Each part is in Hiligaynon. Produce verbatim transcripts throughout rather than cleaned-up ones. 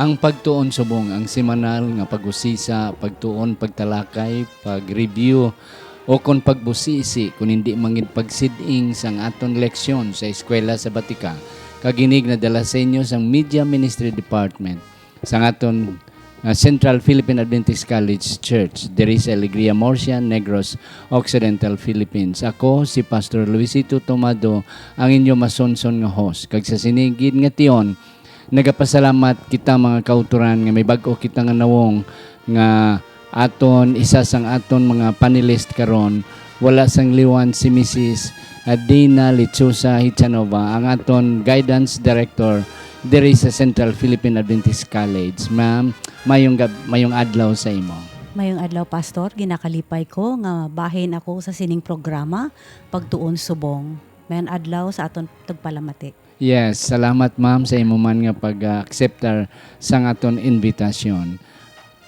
Ang pagtuon subong ang semanal nga pag-usisa, pagtuon, pagtalakay, pag-review, o kon pagbusisi kon hindi mangin pagsid-ing sang aton leksyon sa Eskwela Sabatika, kag ini nadala sa inyo sang Media Ministry Department sang aton, ah, Central Philippine Adventist College Church diri sa Alegria, Murcia, Negros Occidental, Philippines. Ako si Pastor Luisito Tomado, ang inyo masunson nga host. Kag sa sini gid nga tion, nagapasalamat kita, mga kautoran, nga may bag-o kita nga nawong nga aton, isa sang aton mga panelist karon, wala sang liwan si Missus Dina Lechusa Hichanova, ang aton guidance director diri sa Central Philippine Adventist College. Ma'am, mayong gab-, mayong adlaw sa imo. Mayong adlaw, Pastor. Ginakalipay ko nga bahin ako sa sining programa, Pagtuon Subong. Mayong adlaw sa aton tagpalamati. Yes, salamat, ma'am, sa imo man nga pag-akseptar sang aton invitasyon.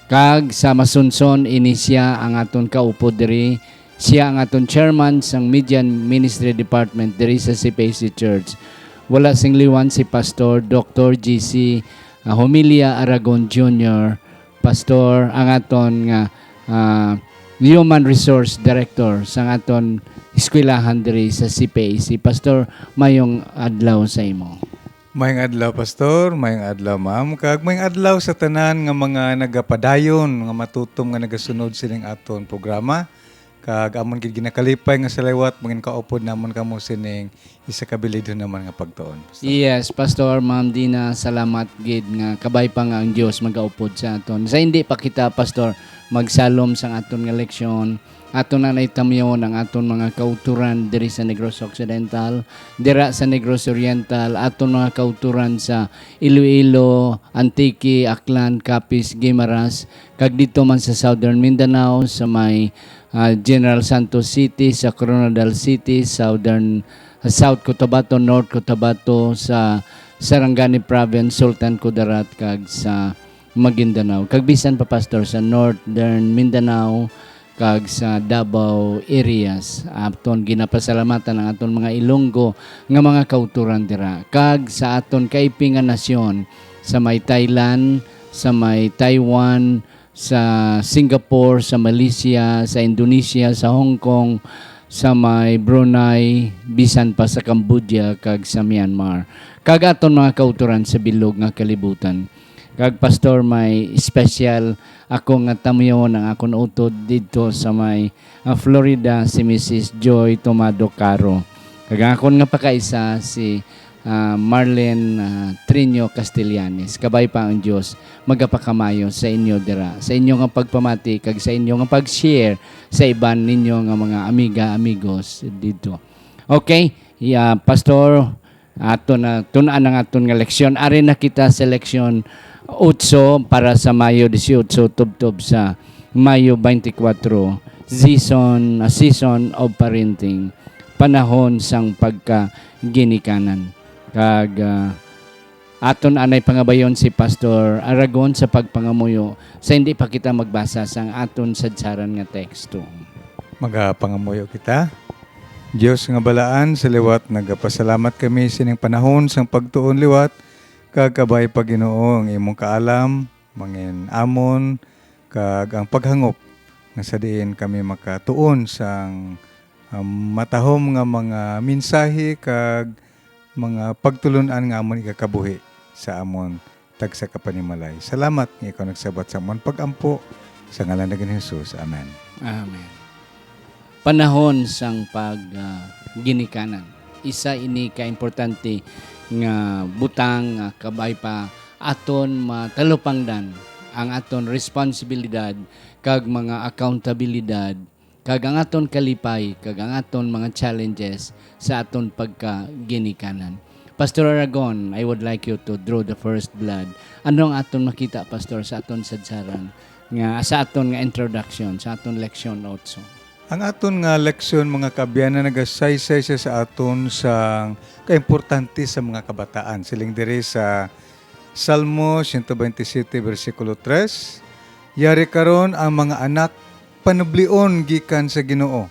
Kag sa masunson, ini siya ang aton kaupod diri. Siya ang aton chairman sang Media Ministry Department diri sa C P A C Church. Wala sing liwan si Pastor Doctor G C, ah, Homilia Aragon Junior, Pastor, ang aton nga, ah, Human Resource Director sang aton eskwelahan diri sa C P A C. Pastor, mayong adlaw sa imo. Mayong adlaw, Pastor. Mayong adlaw, ma'am. Kag mayong adlaw sa tanan nga mga nagapadayon, nga matutom nga nagasunod sining aton programa. Kag amon gid ginakalipay nga sa liwat, mangin kaupod namon kamo sining isa ka bilidhon naman nga pagtuon, Pastor. Yes, Pastor, Ma'am Dina, salamat gid nga kabay pa nga ang Dios magaupod sa aton. Sa hindi pa kita, Pastor, magsalom sang aton nga leksyon, aton na naitamyon ang aton mga kauturan diri sa Negros Occidental, dira sa Negros Oriental, aton mga kauturan sa Iloilo, Antique, Aklan, Capiz, Guimaras, kag dito man sa Southern Mindanao, sa may, ah, General Santos City, sa Koronadal City, Southern, South Cotabato, North Cotabato, sa Sarangani Province, Sultan Kudarat, kag sa Maguindanao, kag bisan pa, Pastor, sa Northern Mindanao kag sa Davao areas. Aton ginapasalamatan ang aton mga Ilonggo nga mga kauturan dira, kag sa aton kaiping nga nasyon, sa may Thailand, sa may Taiwan, sa Singapore, sa Malaysia, sa Indonesia, sa Hong Kong, sa may Brunei, bisan pa sa Cambodia kag sa Myanmar, kag aton mga kauturan sa bilog nga kalibutan. Kag, Pastor, may special ako nga tamyon ang akon utod didto sa may, ah, Florida, si Missus Joy Tomado Caro. Kag ang akon nga pakaisa si, ah, Marlene, ah, Trinio Castellanes. Kabay pa ang Dios magapakamayo sa inyo dira, sa inyo nga pagpamati kag sa inyo nga pag-share sa iban ninyo nga mga amiga, amigos didto. Okay, yeah, Pastor, aton na tun-an ang aton nga leksyon. Ari na kita sa leksyon otso para sa Mayo dieciocho, tubtob sa Mayo twenty-four, season, a season of parenting, panahon sang pagkaginikanan. Kag, ah, aton anay pangabayon si Pastor Aragon sa pagpangamuyo sa hindi pa kita magbasa sang aton sadsaran nga teksto. Magapangamuyo kita. Dios nga balaan, sa liwat nagapasalamat kami sining panahon sang pagtuon liwat, kag kabay pa, Ginoo, ang imong kaalam, mangin amon, kag ang paghangop nga sa diin kami makatuon sang, um, matahom nga mga mensahe kag mga pagtulon-an nga amon igakabuhi sa amon tagsa ka panimalay. Salamat nga ikaw nagsabat sa amon pag-ampo, sa ngalan ni Ginoong Jesus. Amen. Amen. Panahon sang pag, ah, ginikanan. Isa ini ka importante nga butang nga kabay pa aton matalupangdan ang aton responsibilidad kag mga accountabilidad kag ang aton kalipay, kag ang aton mga challenges sa aton pagkaginikanan. Pastor Aragon, I would like you to draw the first blood. Ano ang aton makita, Pastor, sa aton sadsaran nga, sa aton nga introduction, sa aton leksyon otso? Ang aton nga leksyon, mga kaabyanan, nagasaysay siya sa aton sa kaimportante sa mga kabataan. Siling diri sa Salmo ciento veintisiete, bersikulo tres, "Yari karon ang mga anak panublion gikan sa Ginoo,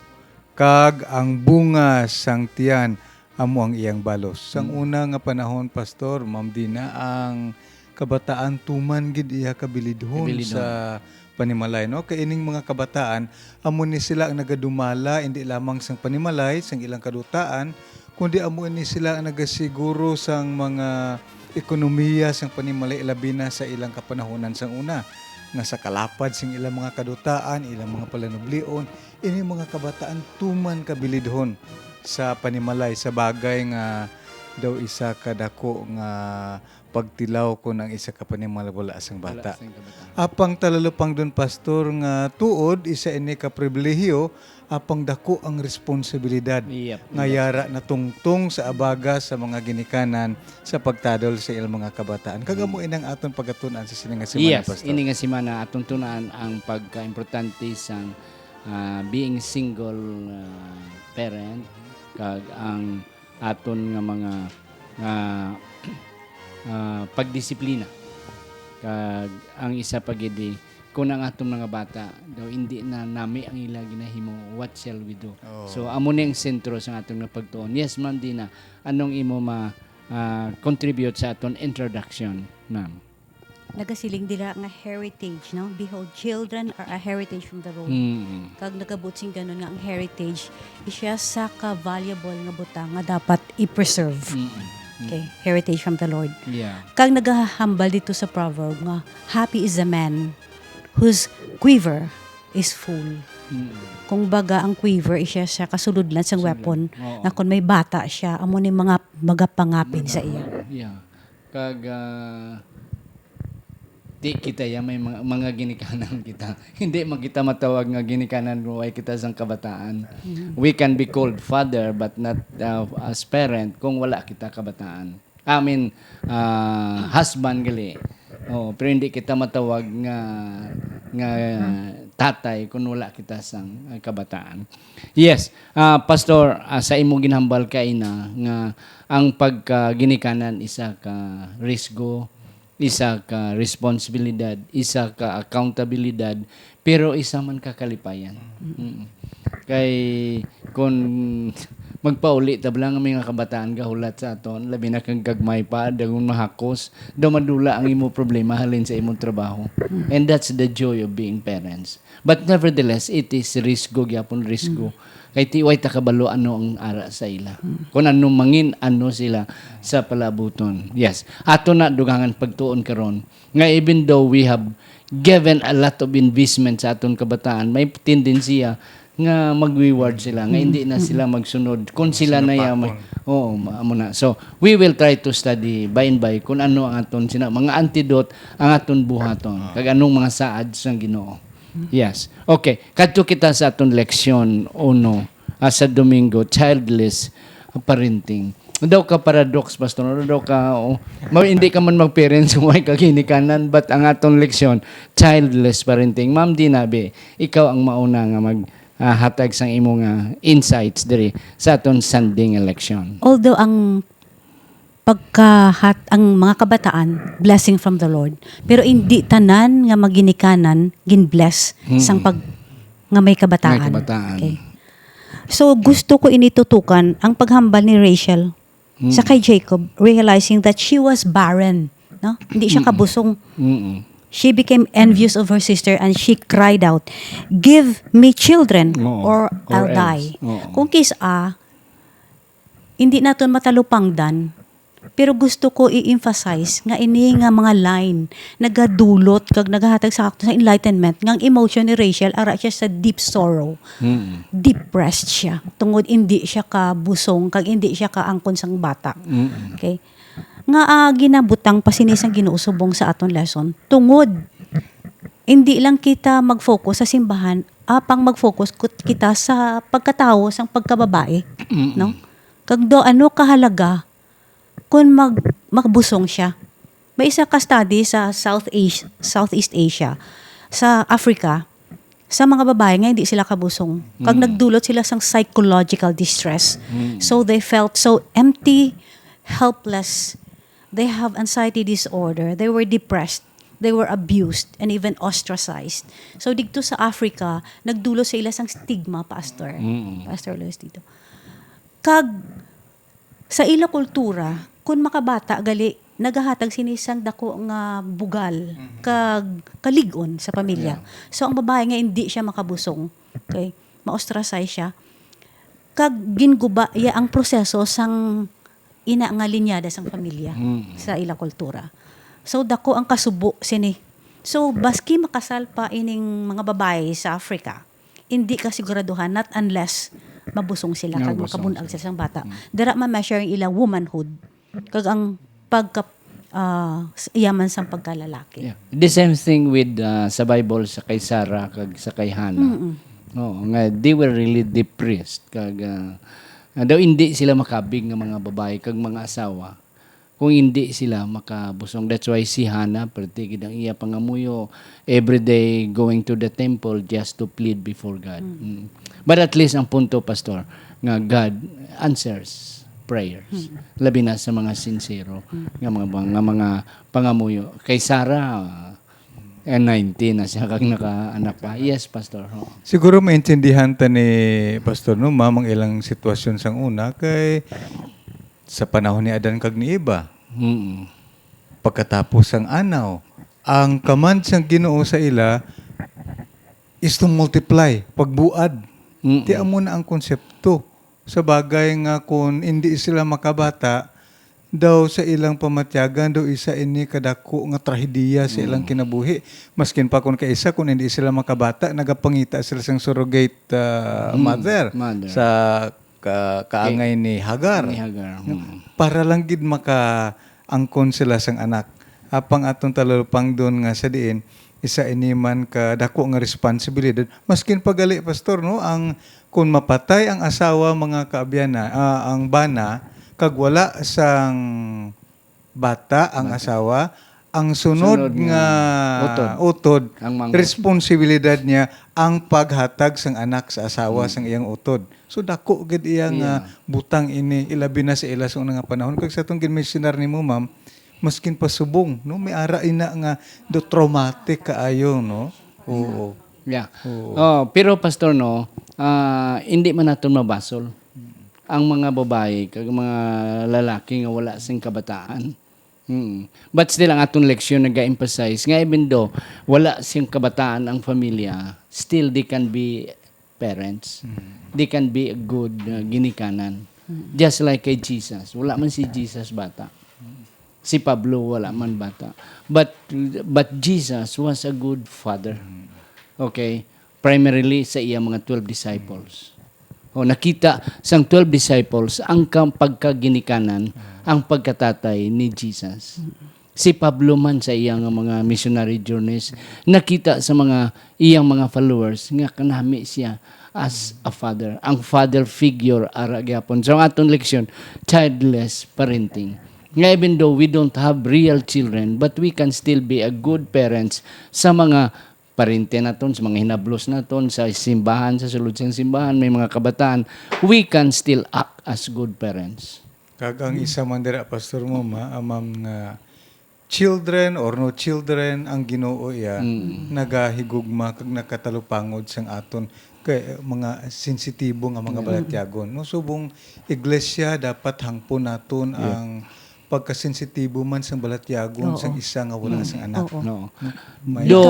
kag ang bunga sang tiyan amo ang iyang balos." Sang Mm. una nga panahon, Pastor, Ma'am Dina, ang kabataan tuman gid iya kabilidhon Kabilidhon. sa panimalay, no? Kay ining mga kabataan, amo ni sila ang nagadumala, hindi lamang sang panimalay, sang ilang kadutaan, kundi amo ni sila ang nagasiguro sang mga ekonomiya sang panimalay, labi na sa ilang kapanahonan sang una, nga sa kalapad sing ilang mga kadutaan, ilang mga palanublion, ini mga kabataan tuman kabilidhon sa panimalay, sa bagay nga daw isa ka dako nga pagtilaw kon ang isa ka panimalay wala sang Wala bata. sang kabataan. Apang talalupangdon, Pastor, nga tuod, isa ini ka pribilehiyo, apang dako ang responsibilidad Yep. nga yara natungtong sa abaga sa mga ginikanan sa pagtadol sa ilang mga kabataan. Kag amo Mm. inang aton pagatun-an sa sini nga semana, Yes, Pastor. ini nga semana aton tun-an ang pagkaimportante sang, ah, being single, ah, parent, kag ang aton nga mga, ah, ah, pagdisiplina. Kag ang isa pa gid, eh, kung ang aton mga bata daw hindi na nami ang ila ginahimo, what shall we do? Oh. So, amo ni ang sentro sa aton nga pagtuon. Yes, Ma'am Dina, anong imo ma, ah, contribute sa aton introduction, ma'am? Nagasiling dira nga heritage, no? "Behold, children are a heritage from the Lord." Mm. Kag nagabot sing ganun nga ang heritage is siya sa ka-valuable nga butang nga dapat i-preserve. Mm. Mm. Okay, heritage from the Lord. Yeah. Kag nagahambal dito sa proverb nga, "Happy is the man whose quiver is full." Mm. Kung baga, ang quiver is siya sa kasuludlan sang Sulod. weapon Oo. nga kung may bata siya, amo ni mga magapangapin sa iya. Yeah. Kag, ah, di kita ya may mga, mga ginikanan kita. Hindi man kita matawag nga ginikanan kung way kita sang kabataan. Mm. We can be called father, but not, uh, as parent kung wala kita kabataan. I mean, uh, husband gali. Oh, pero hindi kita matawag nga, nga tatay kung wala kita sang, uh, kabataan. Yes, ah, Pastor, ah, sa imo ginhambal kaina nga ang pagkaginikanan isa ka risgo, isa ka responsibilidad, isa ka accountabilidad, pero isa man ka kalipayan. Mm. Kay kun magpauli ta bala nga mga kabataan gahulat sa aton, labi na kang gagmay pa, dagon mahakos, daw madula ang imo problema halin sa imong trabaho. Mm. And that's the joy of being parents. But nevertheless, it is risgo gyapon, risgo. Mm. Kay ti-, way ta kabalo ano ang ara sa ila. Mm. Kung ano mangin ano sila sa palabuton. Yes. Ato na dugangan pagtuon karon nga even though we have given a lot of investment sa aton kabataan, may tendensiya nga mag-wayward sila, nga Mm. hindi na Mm. sila magsunod. Kung sila na ya mag-, Sinupakon. Oo, ma-, amo na. So, we will try to study by and by kung ano ang aton sina-, mga antidote ang aton buhaton, Ah. kag anong mga saad sang Ginoo. Yes. Okay. Kadto kita sa aton leksyon uno, ah, sa Domingo, childless parenting. Daw ka paradox, Pastor. Ano daw ka, oh, ma-, hindi ka man mag-parents kung way ka ginikanan, but ang aton leksyon, childless parenting. Ma'am Dina, be, ikaw ang mauna nga mag, ah, hatag sang imo nga insights diri sa aton Sunday nga leksyon. Although ang pagkahat-, ang mga kabataan, blessing from the Lord, pero hindi tanan nga maginikanan gin-bless Mm. sang pag-, nga may kabataan. May kabataan. Okay. So, gusto ko ini tutukan ang paghambal ni Rachel Mm. sa kay Jacob, realizing that she was barren, no? Hindi siya Mm. kabusong. Mm. She became envious of her sister and she cried out, "Give me children Oo. or Or I'll else. die." Oo. Kung kis-a, hindi naton matalupangdan, pero gusto ko i-emphasize nga ini nga mga line nagadulot kag nagahatag sa aton sa enlightenment nga ang emotion ni Rachel ara siya sa deep sorrow. Mm. Depressed siya tungod hindi siya kabusong kag hindi siya kaangkon sang bata. Mm. Okay? Nga, ah, ginabutang pa sini sang Ginoo subong sa aton lesson tungod hindi lang kita mag-focus sa simbahan, apang mag-focus kut-, kita sa pagkatawo sang pagkababae, Mm. no? Kag do, ano kahalaga kun mag-, magbusong siya? May isa ka study sa South Asia, Southeast Asia, sa Africa, sa mga babae nga hindi sila kabusong. Kag Mm. nagdulot sila sang psychological distress. Mm. So they felt so empty, helpless. They have anxiety disorder. They were depressed. They were abused and even ostracized. So, didto sa Africa, nagdulot sa ila sang stigma, Pastor. Mm. Pastor Luis dito. Kag sa ila kultura, kun makabata gali, nagahatag sini sang dako nga bugal kag kalig-on sa pamilya. Yeah. So, ang babae nga hindi siya makabusong, okay, ma-ostracize siya, kag ginguba iya ang proseso sang ina nga linyada sang pamilya Mm. sa ila kultura. So, dako ang kasubo sini. So, baski makasal pa ining mga babae sa Africa, hindi ka siguraduhan, not unless mabusong sila kag Mabusong makabun-ag sila. sila sang bata. Mm. Dira ma-measure ang ila womanhood kag ang pagka, ah, s-, yaman sang pagkalalaki. Yeah. The same thing with, ah, sa Bible, sa kay Sarah kag sa kay Hannah. Mm-mm. Oo, nga they were really depressed kag, ah, nga daw hindi sila makabig nga mga babae kag mga asawa kung hindi sila makabusong. That's why si Hannah, perti gid ang iya pangamuyo, every day going to the temple just to plead before God. Mm. Mm. But at least ang punto, Pastor, nga God answers prayers. Mm. Labi na sa mga sincero Mm. nga mga, nga mga pangamuyo. Kay Sarah, eh, ninety na siya kag nakaanak pa. Yes, Pastor. Oo. Siguro maintindihan ta ni Pastor, no, ma'am, ang ilang sitwasyon sang una kay sa panahon ni Adan kag ni Eva. Mm. Pagkatapos sang anaw, ang command sang Ginoo sa ila is to multiply, pagbuad. Mm. Ti amo na ang konsepto. Sa bagay nga kun hindi sila makabata, daw sa ilang pamatyagan, daw isa ini kadako nga trahediya sa ilang Mm. kinabuhi. Maskin pa kun kaisa, kun hindi sila makabata, nagapangita sila sang surrogate, ah, Mm. mother Mother. sa ka-, kaangay ni Hagar. Ni Hagar, No? mm. Para lang gid makaangkon sila sang anak. Apang aton talupangdon nga sa diin, isa ini man ka dako nga responsibilidad. Maskin pa gali, Pastor, no, ang, kun mapatay ang asawa, mga kaabyanan, ah, ang bana, kag wala sang bata ang Bata. asawa, ang sunod Sunod nga nga utod. utod, Ang mga responsibilidad niya ang paghatag sang anak sa asawa Mm. sang iyang utod. So, dako gid iya nga Yeah. butang ini, ilabi na sa ila sa una nga panahon. Kag sa atong ginmensionar nimo, ma'am, maskin pa subong, no? May ara ina nga do traumatic kaayo, no? Oo. Yeah. Oo. Oh, pero, Pastor, no, ah, hindi man naton mabasol ang mga babae kag mga lalaki nga wala sing kabataan. Mm. But still, ang aton leksyon nag-emphasize nga even though wala sing kabataan ang familia, still they can be parents. Mm. They can be a good, uh, ginikanan. Mm. Just like kay Jesus. Wala man si Jesus bata. Si Pablo wala man bata. But, but Jesus was a good father. Mm. Okay? Primarily sa iya mga twelve disciples. O, nakita sang twelve disciples ang kam-, pagkaginikanan, ang pagkatatay ni Jesus. Si Pablo man sa iyang mga missionary journeys, nakita sa mga iyang mga followers nga kanami siya as a father. Ang father figure ara gyapon. So, ang aton leksyon, childless parenting. Nga even though we don't have real children, but we can still be a good parents sa mga parente naton, sa mga hinablos naton, sa simbahan, sa sulod sang simbahan, may mga kabataan, we can still act as good parents. Kag ang isa man dira, Pastor, mo, ma-, ah, ma'am, nga children or no children, ang Ginoo iya Mm. nagahigugma kag nakatalupangod sang aton kay, eh, mga sensitibo nga mga Mm. balatyagon, no? Subong iglesia, dapat hangpon naton Yeah. ang pagkasensitibo man sang balatyagon Oo. sang isa nga wala Mm. sang anak. Oo. No. May Do,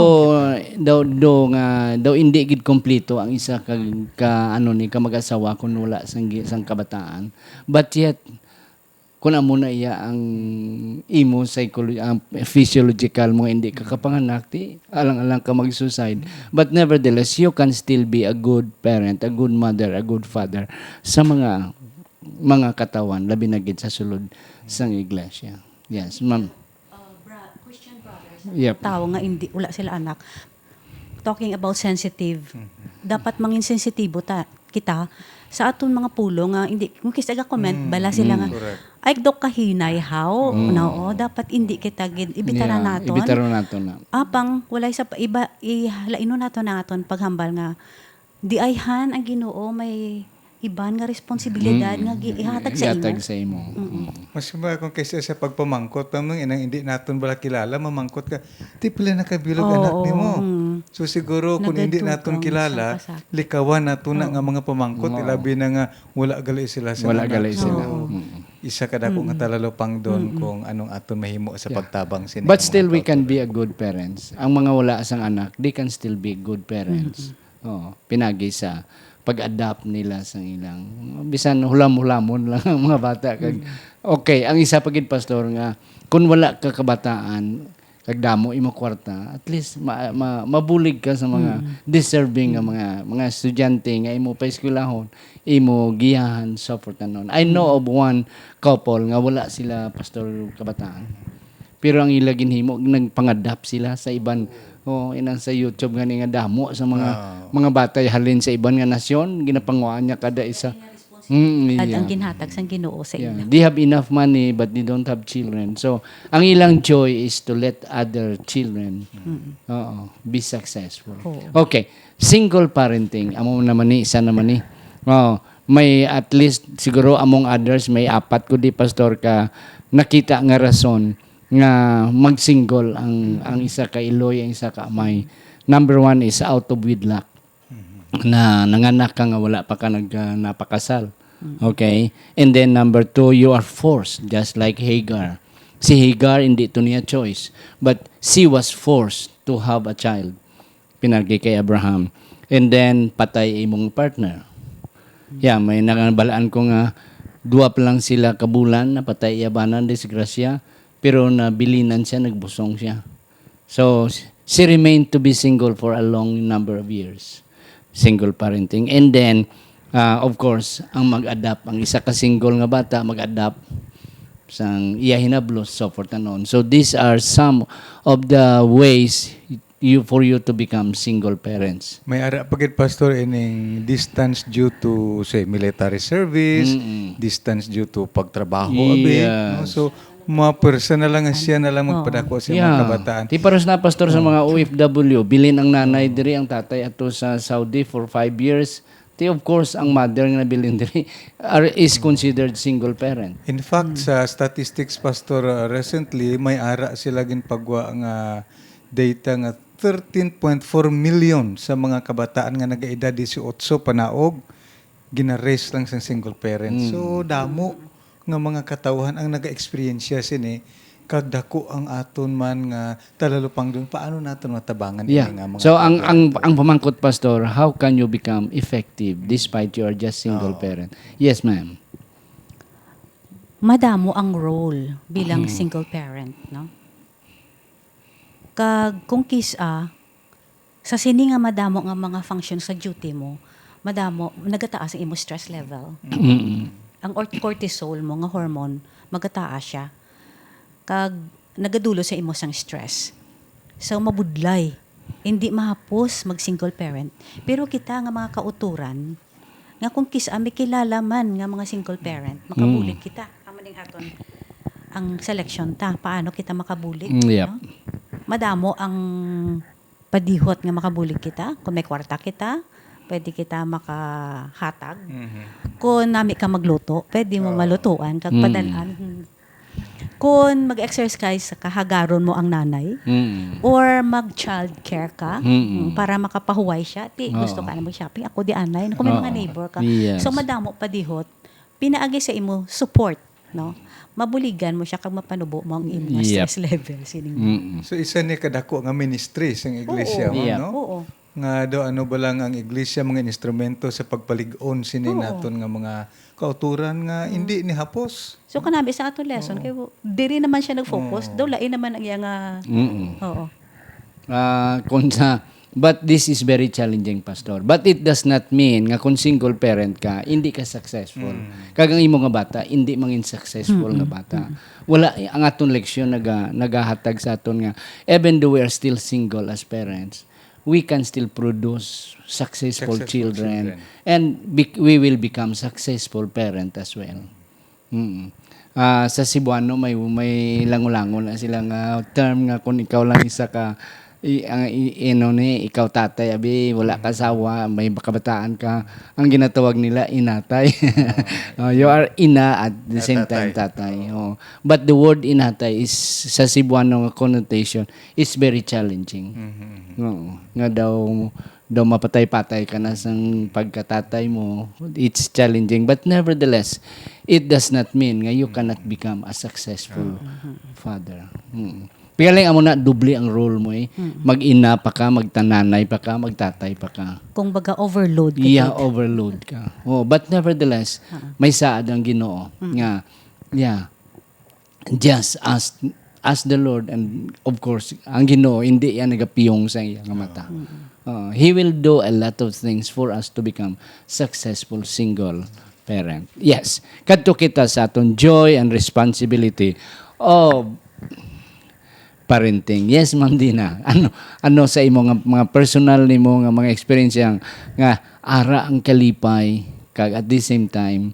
do, do nga, do hindi gid kompleto ang isa ka, ka, ano ni, ka mag-asawa kung wala sang gi-, sang kabataan. But yet, kung amo na iya ang imo psycholo-, ang physiological mo, hindi ka kapanganak, di alang-alang ka mag-suicide. But nevertheless, you can still be a good parent, a good mother, a good father sa mga, mga katawan, labi na gid sa sulod sang iglesia. Yes, ma'am. Uh, bra-, Christian brothers, Yep. tao nga hindi, wala sila anak. Talking about sensitive, Mhm. dapat mangin sensitibo ta, kita sa aton mga pulong nga hindi, kung kis-, aga comment, Mm. bala sila nga, Mm. Correct. "Ay, dok, kahinay, how?" Mm. No, oh, dapat hindi kita gid, ibitaran Yeah, naton. ibitaran naton na. Apang, walay sa pa-, iba, ihalainon naton ang aton paghambal nga, di ayhan ang Ginoo may iban nga responsibilidad Mm. nga gi-, ihatag sa imo. Ihatag sa imo. Mm. Mm. Mas ba kung kaysa sa pagpamangkot, ma'am, nung inang hindi naton bala kilala, mamangkot ka, "Ti, pila na ka bilog Oo, anak nimo?" mm. So, siguro, kung hindi Nagatugang naton kilala, sa kasakit. likawan naton na Oo. nga mga pamangkot, Oo. ilabi na nga wala gali sila sa Wala anak. gali sila. Oo. Mm. isa ka dako nga talalupangdon kung anong aton mahimo sa Yeah. pagtabang sini But nga still, mga we can be kauturan. a good parents. Ang mga wala sang anak, they can still be good parents. Oo, pinagi sa pag-adapt nila sa ilang, bisan hulam-hulamon lang ang mga bata. Kag, okay, ang isa pa gid, Pastor, nga kung wala ka kabataan, kag damo imo kwarta, at least ma-, ma-, mabulig ka sa mga Mm. deserving nga Mm. mga, mga estudyante nga imo paeskwelahon, imo giyahan, so forth and on. I know Mm. of one couple nga wala sila, Pastor, kabataan. Pero ang ila ginhimo, nagpangadapt sila sa iban. Oh, inang sa YouTube gani nga damo sa mga, Ah. mga batay halin sa iban nga nasyon, ginapanguhaan niya kada isa. Mm, At ang yeah. ginhatag sang Ginoo sa Yeah. ila. They have enough money, but they don't have children. So, ang ilang joy is to let other children, Mm. oo, be successful. Oo. Okay. Single parenting, amo naman ni, isa naman ni. Oh, may at least, siguro among others, may apat ko di, Pastor, ka nakita nga rason nga mag-single ang, ang isa ka iloy, ang isa ka amay. Number one is out of wedlock. Na nanganak ka nga wala pa ka nag-, ah, napakasal. Mm. Okay? And then number two, you are forced, just like Hagar. Si Hagar, hindi to niya choice, but she was forced to have a child. Pinagi kay Abraham. And then, patay imong partner. Yeah, may nakabalaan ko nga duwa pa lang sila kabulan, napatay iya bana, disgrasya, pero nabilinan siya, nagbusong siya. So, she remained to be single for a long number of years. Single parenting. And then, uh, of course, ang mag-adapt, ang isa ka single nga bata, mag-adapt sang iya hinablos, so forth and on. So, these are some of the ways you, for you to become single parents. May ara pa gid, Pastor, ining distance due to, say, military service, Mm-mm. distance due to pagtrabaho, abi, Yes. no? So, mga personal lang nga siya na lang Oo. magpadako sa mga Yeah. kabataan. Ti paros na, Pastor, sa Oo. mga O F W, bilin ang nanay diri, ang tatay ato sa Saudi for five years. Ti, of course, ang mother nga nabilin diri are, is considered single parent. In fact, Mm. sa statistics, Pastor, uh, recently, may ara sila ginpagwa nga data nga thirteen point four million sa mga kabataan nga nagaedad dieciocho panaog, gina-raise lang sang single parent. Mm. So, damo nga mga katawhan ang naga-eksperyensya sini, kag dako ang aton man nga talalupangdon. Paano naton matabangan Yeah. ini nga mga So, ang, ang, problema? ang pamangkot, Pastor, how can you become effective despite you are just single Oo. parent? Yes, ma'am. Madamo ang role bilang Mm. single parent, no? Kag kung kis-a, sa sini nga madamo nga mga function sa duty mo, madamo, nagataas ang imo stress level. Mm. Ang or-, cortisol mo nga hormone, magataas siya. Kag nagadulot sa imo sang stress. So, mabudlay. Hindi mahapos mag-single parent. Pero kita nga mga kauturan, nga kung kis-a may kilala man nga mga single parent, makabulig Mm. kita. Amo ning aton ang selection ta. Paano kita makabulig, Mm, yep. no? Madamo ang padihot nga makabulig kita. Kung may kwarta kita, pwede kita makahatag. Mhm. Kung nami ka magluto, pwede mo Oo. malutuan kag Mm. padal-an. Hmm. Kung mag-exercise ka, hagaron mo ang nanay. Mm. Or mag-child care ka, Mm. mm, para makapahuway siya. Ti, gusto Oo. ka na mag-shopping, ako di anay. Kung may mga Oo. neighbor ka. Yes. So, madamo padihot. Pinaagi sa imo support, no? Mabuligan mo siya kag mapanubo mo ang imo nga Yep. stress level sining Mm. So, isa ni kadako nga ministry sang iglesia Oo. mo, Yeah. no? Oo. Nga daw ano ba lang ang iglesia, mga instrumento sa pagpalig-on sini Oo. naton nga mga kauturan nga Mm. hindi ni hapos. So, kanami sa aton lesson, Oo. kay diri naman siya nag-focus, Oo. daw lain naman ang iya nga, Mm. oo. Ah, kung sa, but this is very challenging, Pastor. But it does not mean nga kung single parent ka, hindi ka successful. Mm. Kag ang imo nga bata, hindi mangin successful Mm-mm. nga bata. Mm-mm. Wala, ang aton leksyon naga-, nagahatag sa aton nga, even though we are still single as parents, we can still produce successful Successful children, children. and bec-, we will become successful parent as well. Mm. Ah, sa Cebuano, may, may langon-langon na sila nga term nga kung ikaw lang isa ka, i-, ang, i-, ino ni, ikaw tatay, abi, wala ka asawa, may kabataan ka, ang ginatawag nila, inatay. Ah. Oh, you are ina at the Ah, same time, tatay. tatay. Oh. But the word inatay is, sa Cebuano nga connotation, is very challenging. Mhm, mhm. Oo. Nga daw, daw mapatay-patay ka na sang pagkatatay mo, it's challenging. But nevertheless, it does not mean nga you cannot become a successful father. Mm. Kaya lang amo na, doble ang role mo eh. Mag-ina pa ka, magtananay pa ka, magtatay pa ka. Kung baga overload ka. Yeah, Tito. Overload ka. Oh, but nevertheless, may saad ang Ginoo nga, yeah, just as as the Lord, and of course, ang Ginoo hindi yan nagapiyong sa iya nga mata. Uh, he will do a lot of things for us to become successful single parent. Yes, kadto kita sa aton joy and responsibility of parenting. Yes, Ma'am Dina. Ano ano sa imo nga mga personal nimo nga mga experience yang nga ara ang kalipay kag at the same time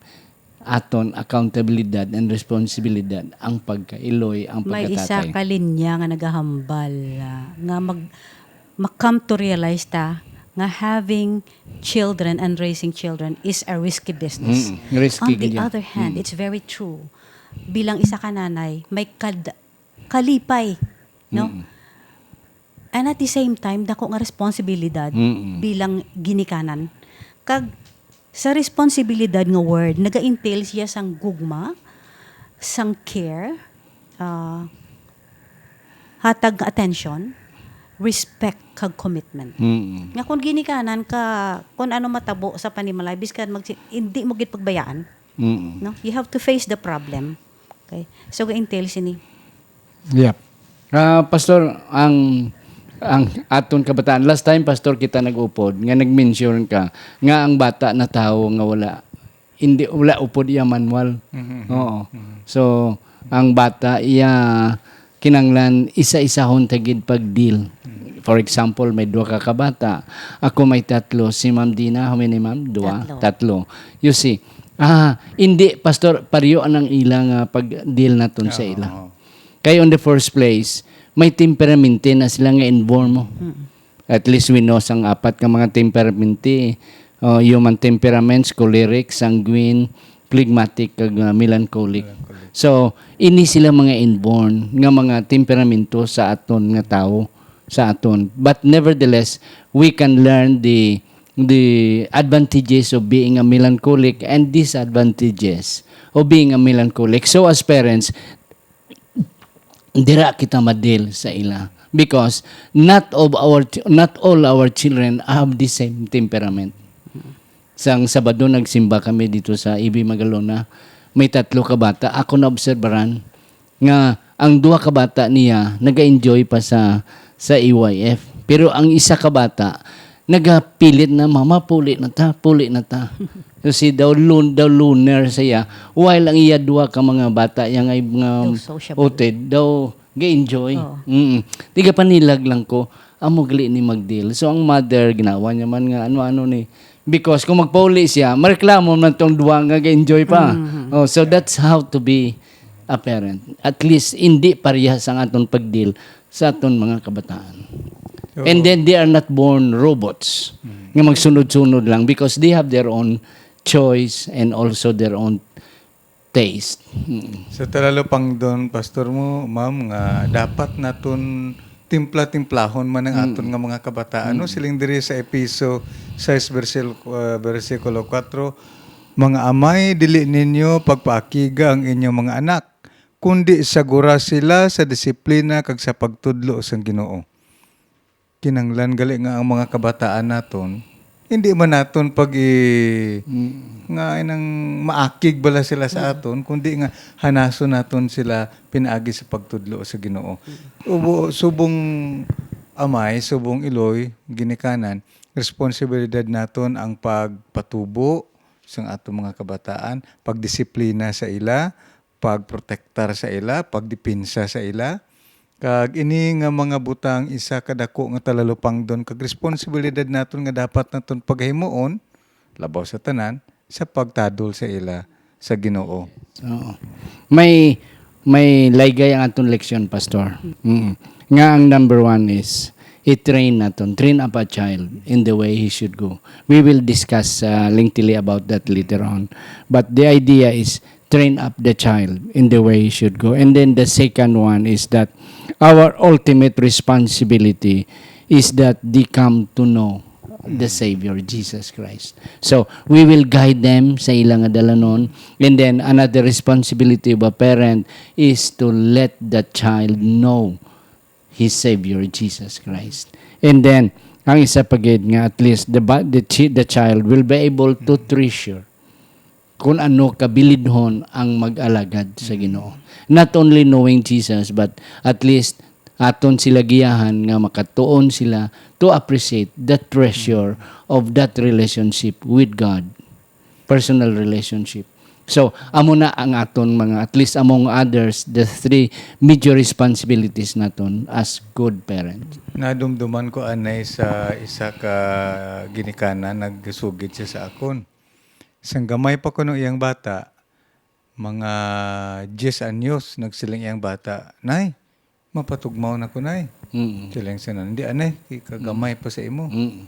aton accountabilidad and responsibilidad ang pagkailoy, ang May isa pagkatatay. Ka linya nga nagahambal ah, nga mag ma-come to realize ta nga having children and raising children is a risky business. Mm, risky On the gid yan. Other hand, it's very true. Bilang isa ka nanay, may kad kalipay, no? And at the same time, dako nga responsibilidad Mm-mm. Bilang ginikanan. Kag sa responsibilidad nga word, naga-entail siya sang gugma, sang care, ah, hatag nga attention, respect, kag commitment. Mm-mm. Nga kung ginikanan ka, kung ano matabo sa panimalay, biskan mag, hindi mo gid pagbayaan. Mm-mm. No? You have to face the problem. Okay? So, ga-entail sini. Yep. Ah, Pastor, ang ang aton kabataan, last time, Pastor, kita nag-upod nga nag-mention ka nga ang bata na tawo nga wala hindi wala upod iya manual. Oo. So ang bata iya kinanglan isa-isahon ta gid pag deal. For example, may duha ka kabata. Ako may tatlo, si Ma'am Dina, how many, Ma'am? Duha. Tatlo. Tatlo. You see, ah, hindi, Pastor, pariyo anang ila nga pag deal naton sa ila. Oo. Kay on the first place, may temperamente na sila nga inborn mo. At least we know sang apat ka mga temperamente. Uh, human temperaments, choleric, sanguine, phlegmatic, kag uh, melancholic. So, ini sila mga inborn nga mga temperamento sa aton nga tawo, sa aton. But nevertheless, we can learn the the advantages of being a melancholic and disadvantages of being a melancholic. So as parents, dira kita madil sa ila because not of our ch- not all our children have the same temperament. Sang Sabado nagsimba kami dito sa Ibi Magalona. May tatlo ka bata. Ako naobserbaran nga ang duha ka bata niya naga-enjoy pa sa sa E Y F. Pero ang isa ka bata nagapilit na, "Mama, puli na ta, puli na ta." Kasi daw lun daw loner siya. While ang iya duha ka mga bata, yang ay mga Daw sociable. Utid, daw ga-enjoy. Oo. Mm. Tiga panilag lang ko, amo gali ni magdeal. So ang mother ginawa niya man nga ano-ano ni, because kung magpauli siya, mareklamo man tong duha nga ga-enjoy pa. Oh, so that's how to be a parent. At least hindi parehas ang aton pagdeal sa aton mga kabataan. And then they are not born robots nga magsunod-sunod lang because they have their own choice and also their own taste. Mm. Sa talalupangdon, Pastor mo, Ma'am, nga dapat naton timpla-timplahon man ang aton nga mga kabataan. No? Siling diri sa Efeso sais, bersil- uh, bersikulo kuwatro, "Mga amay, dili ninyo pagpaakiga ang inyong mga anak, kundi sagura sila sa disiplina kag sa pagtudlo sang Ginoo." Kinanglan gali nga ang mga kabataan naton, hindi man naton pag i- nga inang maakig bala sila sa aton, kundi nga hanason naton sila pinaagi sa pagtudlo sa Ginoo. Ubo, subong amay, subong iloy, ginikanan, responsibilidad naton ang pagpatubo sang aton mga kabataan, pagdisiplina sa ila, pagprotektar sa ila, pagdepensa sa ila. Kag ini nga mga butang isa ka dako nga talalupangdon kag responsibilidad naton nga dapat naton paghimuon, labaw sa tanan, sa pagtadol sa ila sa Ginoo. Oo. May may laygay ang aton leksyon, Pastor. Mm. Nga ang number one is i-train naton, train up a child in the way he should go. We will discuss uh, lengthily about that later on. But the idea is train up the child in the way he should go. And then the second one is that our ultimate responsibility is that they come to know the Savior, Jesus Christ. So, we will guide them sa ila nga dalanon. And then, another responsibility of a parent is to let the child know his Savior, Jesus Christ. And then, ang isa pa gid nga at least the ba- the, chi- the child will be able to treasure kung ano kabilidhon ang mag-alagad sa Ginoo. Not only knowing Jesus, but at least aton sila giyahan nga makatuon sila to appreciate the treasure of that relationship with God, personal relationship. So, amo na ang aton mga, at least among others, the three major responsibilities naton as good parents. Nadumduman ko anay sa isa ka ginikanan, nagsugid siya sa akon. Sang gamay pa kuno iyang bata, mga diyes anyos, nagsiling iyang bata, "Nay, mapatugmaw na ko, Nay." Mm. Siling sa nanay, "Hindi, anay, kay kagamay pa sa imo. Mm.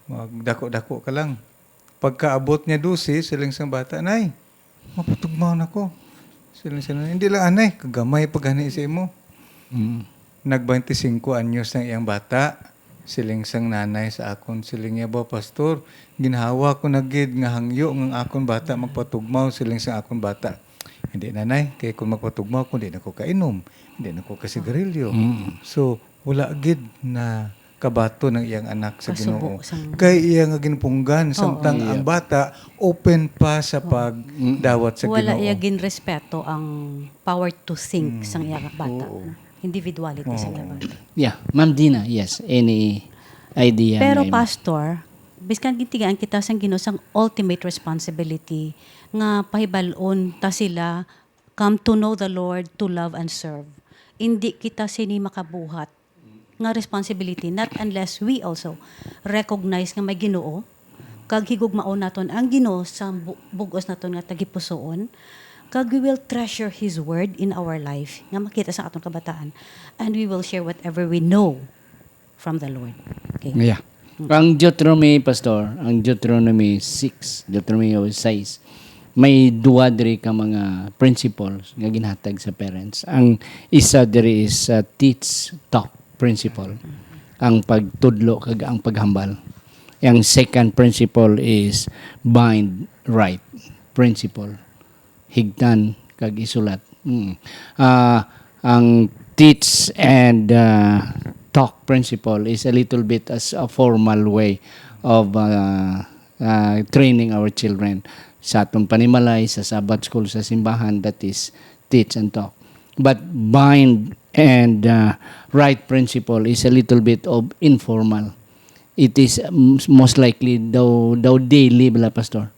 Magdako-dako ka lang." Pagkaabot niya dose, siling sang bata, "Nay, mapatugmaw na ko." Siling sa nanay, "Hindi lang, anay, kagamay pa gani sa imo." Mm. Nag-twenty-cinco anyos na iyang bata. Siling sang nanay sa akon, siling niya, "Ba, Pastor, ginhawa ko na gid nga hangyo nga ang akon bata magpatugmaw," siling sang akon bata. "Hindi, nanay, kay kung magpatugmaw ko, hindi na ko kainom, hindi na ko kasigarilyo." Mm. So, wala gid na kabaton ang iyang anak sa Kasubo Ginoo. Sang Kay iya nga ginpunggan, Oo. Samtang ang Yeah. bata open pa sa Oo. pagdawat sa Wala Ginoo. Iya ginrespeto ang power to think Mm. sang iya bata. Oo. Individuality sa Oo. iya bata. Yeah, Ma'am Dina, yes. Any idea Pero, nga imo? Pastor, biskan gintigaan kita sang Ginoo sang ultimate responsibility nga pahibal-on ta sila come to know the Lord, to love and serve. Indi kita sini makabuhat nga responsibility, not unless we also recognize nga may Ginoo, kag higugmaon naton ang Ginoo sa bu-, bug-os naton nga tagipusoon, kag we will treasure His word in our life, nga makita sa aton kabataan, and we will share whatever we know from the Lord. Okay? Yeah. Mm. Ang Deuteronomy, Pastor, ang Deuteronomy six, Deuteronomy six, may duwa diri ka mga principles nga ginhatag sa parents. Ang isa diri is, uh, teach, talk principle, ang pagtudlo kag ang paghambal. Ang second principle is bind, write principle, higtan kag isulat. Mm. Ah, ang teach and, ah, talk principle is a little bit as a formal way of, ah, ah, training our children. Sa atong panimalay, sa Sabbath school, sa simbahan, that is teach and talk. But bind and, ah, write principle is a little bit of informal. It is, um, most likely daw, daw daily bala, Pastor.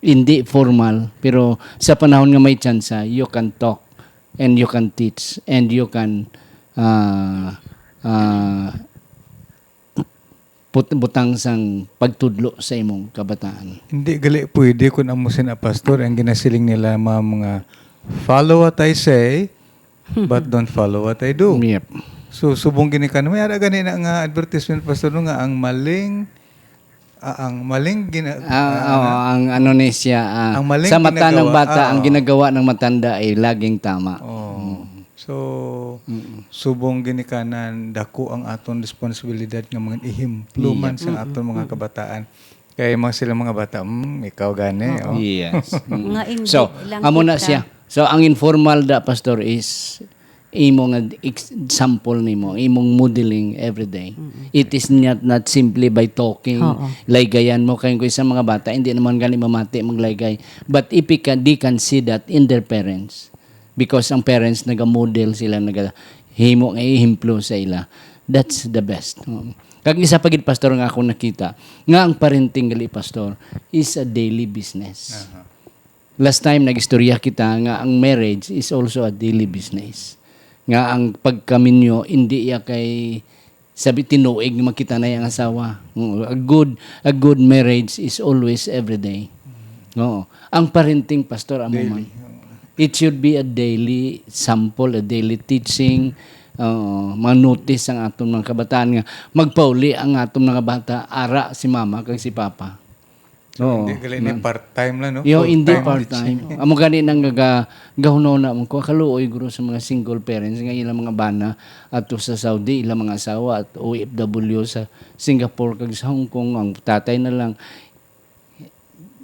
Hindi formal, pero sa panahon nga may tsansa, you can talk and you can teach and you can, ah, ah, put-, butang sang pagtudlo sa imong kabataan. Hindi gali pwede kung amo sina pastor ang ginasiling nila, ma'am, nga, "Follow what I say, but don't follow what I do." Yep. So, subong gini ka, may ara gani na nga advertisement, Pastor, no, nga ang maling, ah, ang maling gina-, Ah, ah, oo, ang ano ni siya, ah, ang maling sa mata ng ginagawa, bata, ah, ang oo. ginagawa ng matanda ay laging tama. Oh. Mm. So, Mm. subong ginikanan, dako ang aton responsibilidad nga mga ehemplo Yeah. man sa Mm-mm. aton mga Mm-mm. kabataan. Kay mga sila mga bata, "Hmm, ikaw gani, Oo. oh." Yes. Mm. Nga inggit So, lang amo na kita. siya. So, ang informal da, Pastor, is imo nga ex-, example nimo, imong modeling every day. Mm-mm. It is not, not simply by talking, Oo. laygayan mo. Kay kung isang mga bata, hindi naman gani mamati maglaygay. But if you can, they can see that in their parents. Because ang parents naga-model sila, nagahimo nga ehemplo sa ila. That's the best. Mm. Kag isa pa gid, Pastor, nga akong nakita, nga ang parenting gali, Pastor, is a daily business. Aha. Last time, nag-istorya kita nga ang marriage is also a daily business. Nga ang pagkaminyo, hindi iya kay sabi tinuig nga makita na ang asawa. Mm, a good, a good marriage is always every day. Oo. Ang parenting, Pastor, amo Daily. man. It should be a daily sample, a daily teaching. Oo, ma-notice ang aton mga kabataan nga magpauli ang aton mga bata, ara si mama kag si papa. So, Oo, hindi gali ni man. Part-time lang, no? Yo, hindi Full-time part-time. Teaching. Amo gani nang gaga-, gahunahuna man ko, kaluoy guro sa mga single parents nga ilang mga bana ato sa Saudi, ilang mga asawa at O F W sa Singapore kag sa Hong Kong, ang tatay na lang.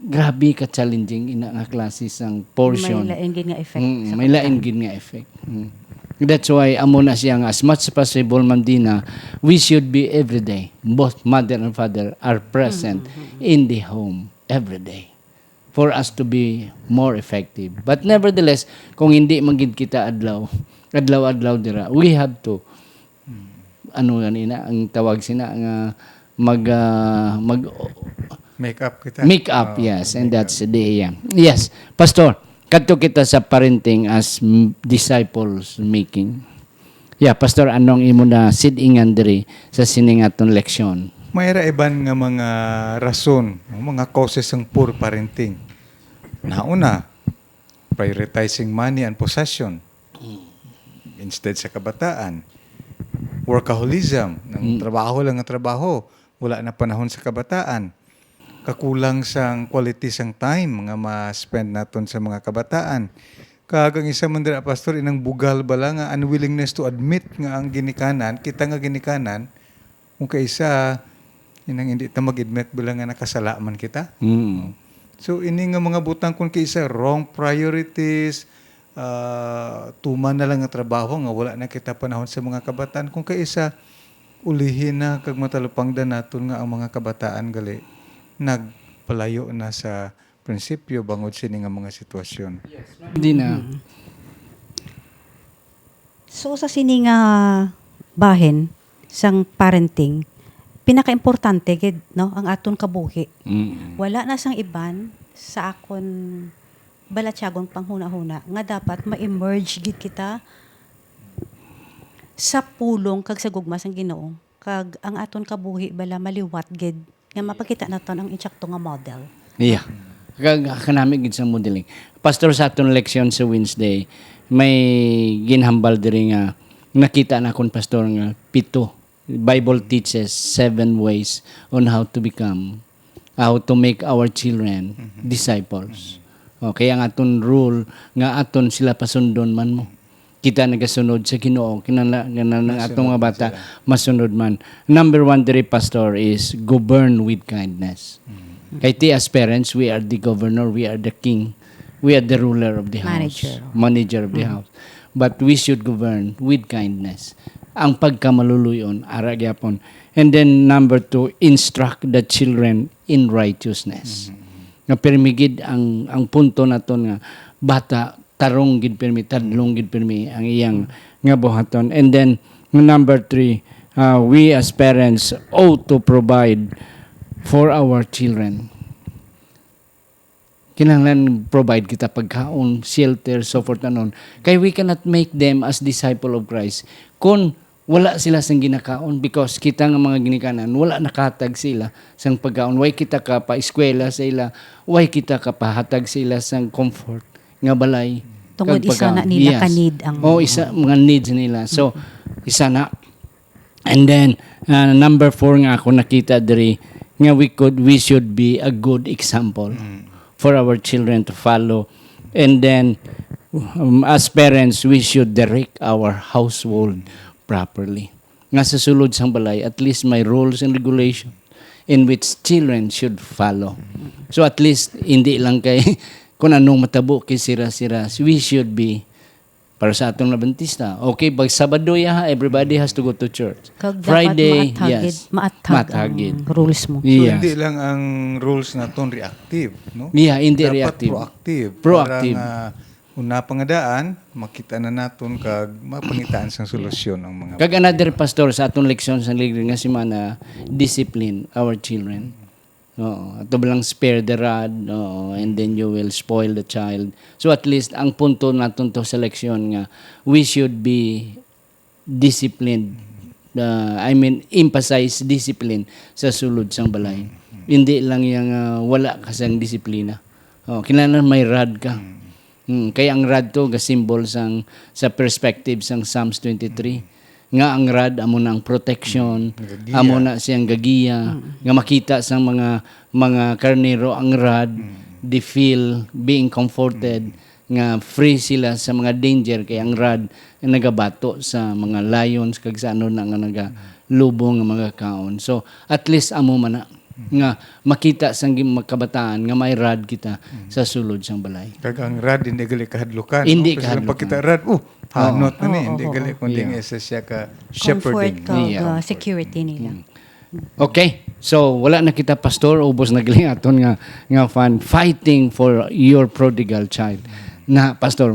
Grabe ka challenging ina nga klase sang portion. May lain gid nga effect Mm, sa may lain pagkaon. Gid nga effect. Mm. That's why amo na siya nga as much as possible, Ma'am Dina, we should be every day. Both mother and father are present Mm-hmm. in the home every day for us to be more effective. But nevertheless, kung hindi man gid kita adlaw, adlaw-adlaw dira, we have to ano gani na ang tawag sina nga mag ah, mag Make up kita. Make up, Oh, yes, and make that's up. The yeah. Yes, Pastor, kadto kita sa parenting as m- disciples making. Yeah, Pastor, anong imo na sidingan diri sa sining aton leksyon? May ra iban nga mga rason, mga causes sang poor parenting. Nauna, prioritizing money and possession instead sa kabataan. Workaholism, ang Mm. trabaho lang nga trabaho, wala na panahon sa kabataan. Kakulang sang quality sang time nga ma-spend naton sa mga kabataan. Kag ang isa man dira, Pastor, inang bugal bala nga unwillingness to admit nga ang ginikanan, kita nga ginikanan, kung kaisa, inang hindi ta mag-admit bala nga nakasala man kita. Mm. So, ini nga mga butang, kung kaisa, wrong priorities, ah, tuman na lang nga trabaho nga wala na kita panahon sa mga kabataan. Kung kaisa, ulihi na kag matalupangdan naton nga ang mga kabataan gali nagpalayo na sa prinsipyo bangod sini nga mga sitwasyon. Di na. Mm. So, sa sini nga bahin sang parenting, pinakaimportante gid, no, ang aton kabuhi. Mm. Wala na sang iban sa akon balatyagon panghunahuna nga dapat ma-emerge gid kita sa pulong kag sa gugma sang Ginoo, kag ang aton kabuhi bala maliwat gid nga mapakita naton ang insakto nga model. Iya. Kag kanami gid sa modeling. Pastor, sa aton leksyon sa Wednesday, may ginhambal diri nga nakita na kon, Pastor, nga pito. Bible teaches seven ways on how to become, how to make our children Mhm. disciples. Mhm. Okay, ang aton rule nga aton sila pasundon man mo. Kita nagasunod sa Ginoo, kinala-, kinahanglan ang aton Masunod nga bata, sila. Masunod man. Number one diri, Pastor, is govern with kindness. Mhm. Kay ti as parents, we are the governor, we are the king, we are the ruler of the house, Manager. Manager of the Mhm. house. But we should govern with kindness. Ang pagkamaluluy-on, ara gyapon. And then number two, instruct the children in righteousness. Mhm. Nga pirmi gid ang, ang punto naton nga bata, tarong gid pirmi, tadlong gid pirmi ang iyang nga buhaton. And then number three, uh, we as parents ought to provide for our children. Kinahanglan provide kita pagkaon, shelter, so forth and on. Kay we cannot make them as disciple of Christ kung wala sila sang ginakaon, because kita nga mga ginikanan, wala nakahatag sila sang pagkaon. Way kita ka pa-eskwela sa ila, way kita ka pahatag sa ila sang comfort nga balay. Tungod kag isa na pagkaon. Nila Yes. Ka-need ang Oh, isa, mga needs nila. So, Mm-mm. Isa na. And then, uh, number four nga ako nakita diri, nga we could, we should be a good example Mm. for our children to follow. And then, um, as parents, we should direct our household properly. Nga sa sulod sang balay, at least may rules and regulation in which children should follow. So at least, hindi lang kay kung anong matabo kay sira-sira, we should be Para sa atong Adventista, okay, pag Sabado, yaha, everybody has to go to church. Kag dapat Friday, maathagid, yes. Maathag Maathagid. Ang rules mo. So, Yes. hindi lang ang rules naton reactive, no? Yeah, hindi Dapat reactive. Proactive. Proactive. Para nga una pa nga daan, makita na naton kag mapangitaan sang solusyon ang mga Kag problema. Another, Pastor, sa atong leksyon sa liglig nga semana, discipline our children. Oo, ato ba lang spare the rod, oo, and then you will spoil the child. So at least, ang punto naton to sa leksyon nga, we should be disciplined. Uh, I mean, emphasize discipline sa sulod sang balay. Hindi lang yung uh, wala ka sang disiplina. Oh, kinahanglan may rod ka. Hmm, kaya ang rod to, ga-symbol sang, sa perspective sang Psalms twenty-three. nga ang rod amo na ang protection, Mm. Nagagiya. amo na siyang gagiya, Mm. nga makita sang mga, mga karnero ang rod, Mm. they feel being comforted, Mm. nga free sila sa mga danger, kay ang rod nagabato sa mga lions kag sa ano na nga nagalubong nga mga kaon. So, at least amo man na Mm. nga makita sang gim-, mga kabataan nga may rod kita Mm. sa sulod sang balay. Kag ang rod, hindi gali kahadlukan, Hindi no? Kasi lang kahadlukan. pagkita rod, oh, Oo. hanot na ni, Oo, hindi oo, gali, oo. kundi Yeah. nga isa siya ka Comfort shepherding. kag, Yeah. uh, security nila. Mm. Okay. So, wala na kita, Pastor. Ubos na gali aton nga, nga fan. Fighting for your prodigal child. Na, Pastor,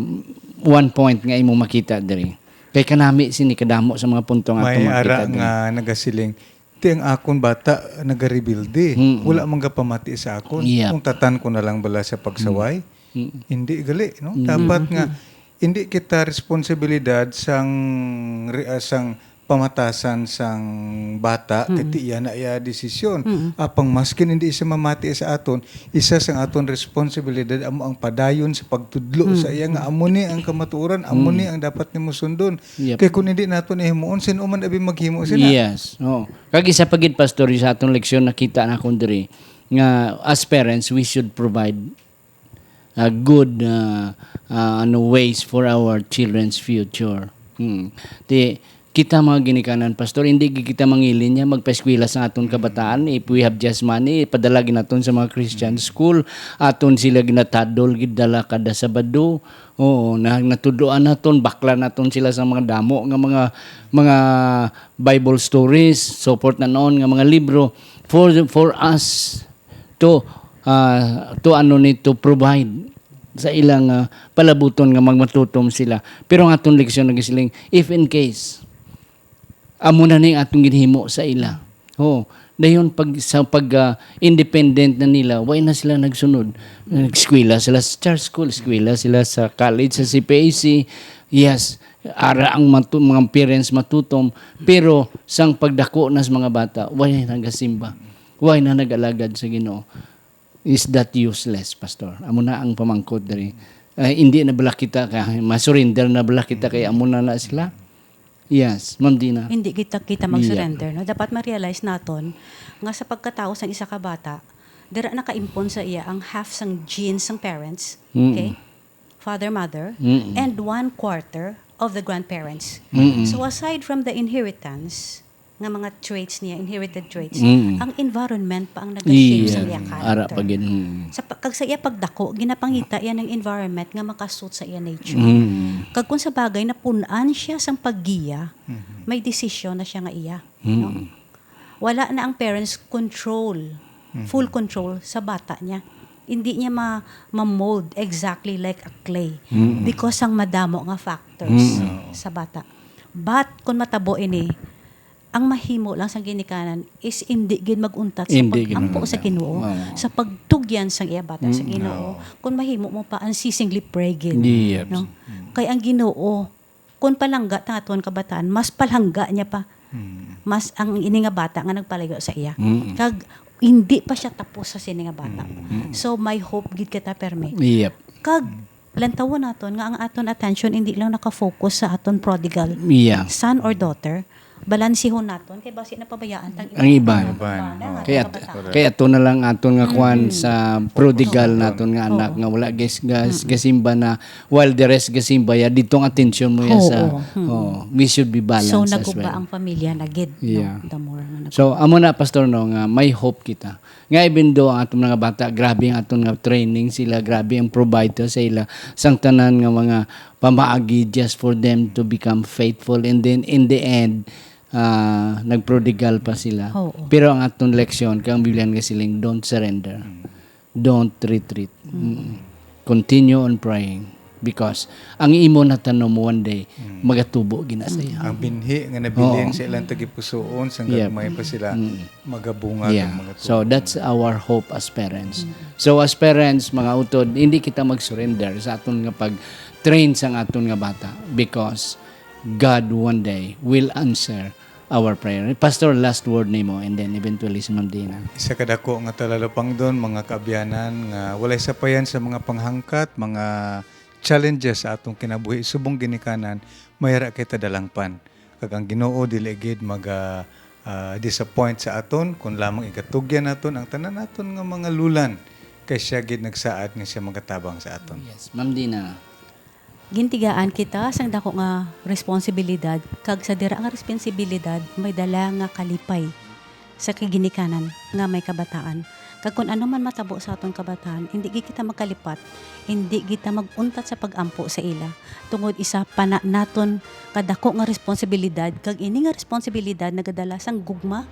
one point nga imo makita diri. Kay kanami sini kadamo sa mga punto nga May atong makita ara diri. nga nagasiling, "Ti ang akon bata nagarebelde. Mm-mm. Wala man gapamati sa akon. Yeah. Kung tatan ko na lang bala sa pagsaway?" Mm. Mm. Hindi gali, no? Mm. Dapat nga Mm-mm. hindi kita responsibilidad sang re-, ah, sang pamatasan sang bata, Mm. kay ti iya na iya desisyon. Mm. Apang maskin hindi siya mamati sa aton, isa sang aton responsibilidad amo ang padayon sa pagtudlo Mm. sa iya nga amo ni ang kamatuoran, amo Mm. ni ang dapat nimo sundon. Yep. Kay kung hindi naton ihimuon, sin-o man abi maghimo sina? Yes. Oh. Kag isa pa gid, Pastor, sa atong leksyon nakita na kun diri nga as parents we should provide a good, uh, uh, ano, ways for our children's future. Hmm. Ti, kita mga ginikanan, Pastor, hindi gid kita mangilin niya magpaeskwela sa aton kabataan. If we have just money, ipadala gid naton sa mga Christian school. Aton sila ginatadol gid dala kada Sabado. Oo, na, natudloan naton, bakla naton sila sa mga damo nga mga, mga Bible stories, support na noon nga mga libro for, for us to, ah, to ano ni, to provide sa ilang, ah, palabuton nga magmatutom sila. Pero ang aton leksyon nagasiling, if in case, amo na ni atong ginhimo sa ila. Oh, dayon pag, sa pag, ah, independent na nila, way na sila nagsunod. Nag-eskwela sila sa church school, eskwela sila sa college, sa C P A C. Yes, ara ang matu-, mga parents matutom, pero sang pagdako na sa mga bata, way na nagasimba. Way na nag-alagad sa Ginoo. Is that useless, Pastor? Amo na ang pamangkot diri. Ay, hindi na bala kita ka, ma-surrender na bala kita kay amo na na sila? Yes, Ma'am Dina. Hindi kita, kita Yeah. mag-surrender, no? Dapat ma-realize naton nga sa pagkatao sang isa ka bata, dira nakaimpon sa iya ang half sang genes sang parents, Mm. okay? Father, mother, Mm. and one quarter of the grandparents. Mm. So aside from the inheritance, nga mga traits niya, inherited traits, Mm. ang environment pa ang nag-shape sa Iya, iya ara character. pa gid, mm. Sa pa-, kag sa iya pagdako, ginapangita iya ng environment nga makasuit sa iya nature. Mm. Kag kung sa bagay, napun-an siya sang paggiya, Mhm. may desisyon na siya nga iya, Mm. no? Wala na ang parents control, Mhm. full control sa bata niya. Hindi niya ma-, ma-mold exactly like a clay Mm. because ang madamo nga factors Mm. sa bata. But kung matabo ini, ang mahimo lang sa ginikanan is indi gid mag-untat sa Indi gid pag-ampo mag-untat. sa Ginoo, Oo. sa pagtugyan sang iya bata sa Mm. Ginoo. Oo. Kung mahimo mo pa, unceasingly pray gid, Yep. no? Mm. Kay ang Ginoo, kung palangga ta aton kabataan, mas palangga niya pa. Mm. Mas ang ini nga bata nga nagpalayo sa iya. Mm. Kag hindi pa siya tapos sa sini nga bata. Mm. So, may hope gid kita, permi. Yep. Kag lantawon naton nga ang aton attention hindi lang naka-focus sa aton prodigal Yeah. son or daughter, balansihon naton kay basi napabayaan tang Ang iba. Iban, Iban, oh. Kay at-, Correct. kay ato na lang aton nga kwan Mm. sa prodigal Correct. naton nga anak Oo. nga wala gas-, gas-, Mm. gasimba na, while the rest gasimba ya, dito ang atensyon mo ya Oo, sa, oo. Mm. oh, we should be balanced So, as naguba well. ang pamilya na gid, no? Yeah. The more nga nag- So, amo na, Pastor, no, nga may hope kita. Nga even though ang aton mga bata, grabe ang aton nga training sila, grabe ang provide to sa ila, sang tanan nga mga pamaagi just for them to become faithful. And then, in the end, ah, nagprodigal pa sila. Oo. Pero ang aton leksyon, kay ang Biblia nga siling, "Don't surrender. Mm. Don't retreat." Mm. Mm. Continue on praying. Because ang imo natanom one day, Mm. magatubo gina sa iya. Ang binhi nga nabilin Oo. sa ilang tagipusoon, sang Yep. gagmay pa sila, Mm. magabunga Yeah. kag magatubo. So, that's our hope as parents. Mm. So, as parents, mga utod, hindi kita mag-surrender sa aton nga pag-train sang aton nga bata because God one day will answer our prayer. Pastor, last word nimo, and then eventually si Ma'am Dina. Isa ka dako nga talalupangdon, mga kaabyanan, nga walay sapayan sa mga panghangkat, mga challenges sa atong kinabuhi, subong ginikanan, may ara kita dalangpan. Kag ang Ginoo dili gid maga, ah, disappoint sa aton, kun lamang igatugyan naton ang tanan naton nga mga lulan, kay siya gid nagsaad nga siya magatabang sa aton. Yes, Ma'am Dina. Gintigaan kita sang dako nga responsibilidad, kag sa dira nga responsibilidad may dala nga kalipay sa kaginikanan nga may kabataan. Kag kun ano man matabo sa aton kabataan, hindi gid kita magkalipat, hindi kita mag-untat sa pag-ampo sa ila, tungod isa pa na naton kadako nga responsibilidad, kag ini nga responsibilidad nagadala sang gugma,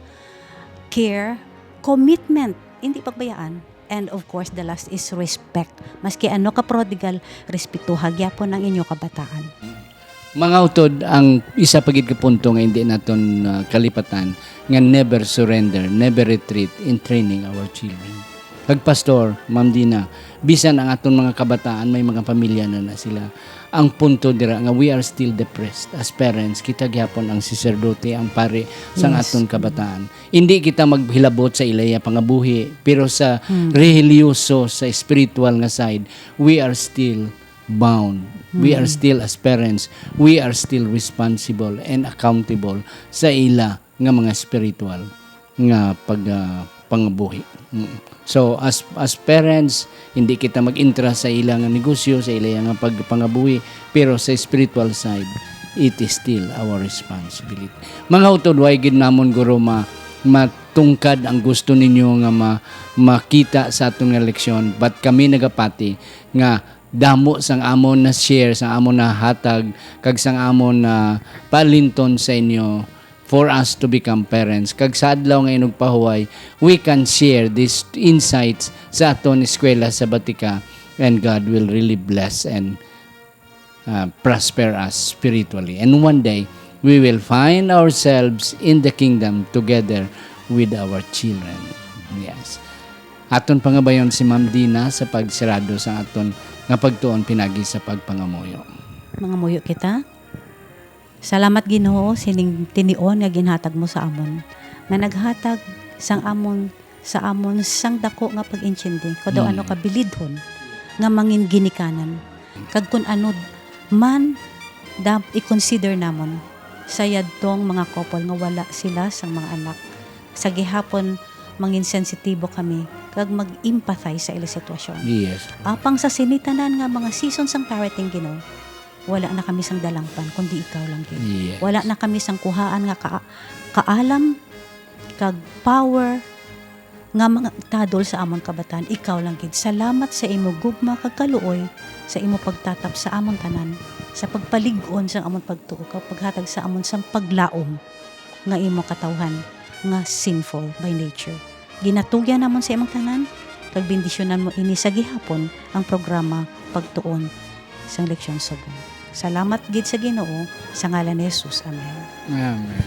care, commitment, hindi pagbayaan, and of course, the last is respect. Maski ano ka prodigal, respetuha gyapon ang inyo kabataan. Mga utod, ang isa pa gid ka punto nga hindi naton, ah, kalipatan nga never surrender, never retreat in training our children. Kag Pastor, Ma'am Dina, bisan ang aton mga kabataan may mga pamilya na na sila. Ang punto dira nga we are still depressed as parents, kita gyapon ang saserdote, ang pari sang Yes. aton kabataan. Hindi kita maghilabot sa ilaya pangabuhi, pero sa Hmm. relihiyoso, sa spiritual nga side, we are still bound. We are Hmm. still, as parents, we are still responsible and accountable sa ila nga mga spiritual nga pag, ah, pangabuhi. Mm. So, as, as parents, hindi kita mag-intra sa ila nga negosyo, sa ila nga pagpangabuhi, pero sa spiritual side, it is still our responsibility. Mga utod, way gid namon, guro, ma-, matungkad ang gusto ninyo nga ma-, makita sa aton nga leksyon, but kami nagapati nga damo sang amon na share, sang amon na hatag, kag sang amon na palinton sa inyo for us to become parents. Kag sa adlaw nga inugpahuway, we can share these insights sa aton eskwela sabatika, and God will really bless and, uh, prosper us spiritually. And one day, we will find ourselves in the kingdom together with our children. Yes. Aton pangabayon si Ma'am Dina sa pagsirado sa aton nga pagtuon pinagi sa pagpangamuyo. Mangamuyo kita. Salamat, Ginoo, sining tinion nga ginhatag mo sa amon, nga naghatag sang amon, sa amon sang dako nga pag-intindi, kadaw Mm. ano kabilidhon nga mangin ginikanan, kag kun ano man da-, i-consider namon sa yadtong mga couple nga wala sila sang mga anak. Sa gihapon, mangin sensitibo kami kag mag-empathize sa ila sitwasyon. Yes. Apang sa sini tanan nga mga season sang parenting, Ginoo, wala na kami sang dalangpan, kundi ikaw lang gid. Yes. Wala na kami sang kuhaan nga ka-, kaalam kag power nga magtadol sa amon kabatan. Ikaw lang gid. Salamat sa imo gugma kag kaluoy, sa imo pagtatap sa amon tanan, sa pagpalig-on sang amon pagtuo kag paghatag sa amon sang paglaom nga imo katawhan nga sinful by nature. Ginatugyan namon sa imong tanan, kag bendisyonan mo ini sa gihapon ang programa Pagtuon sang Leksyon Subong. Salamat gid sa Ginoo, sa ngalan ni Jesus. Amen. Amen.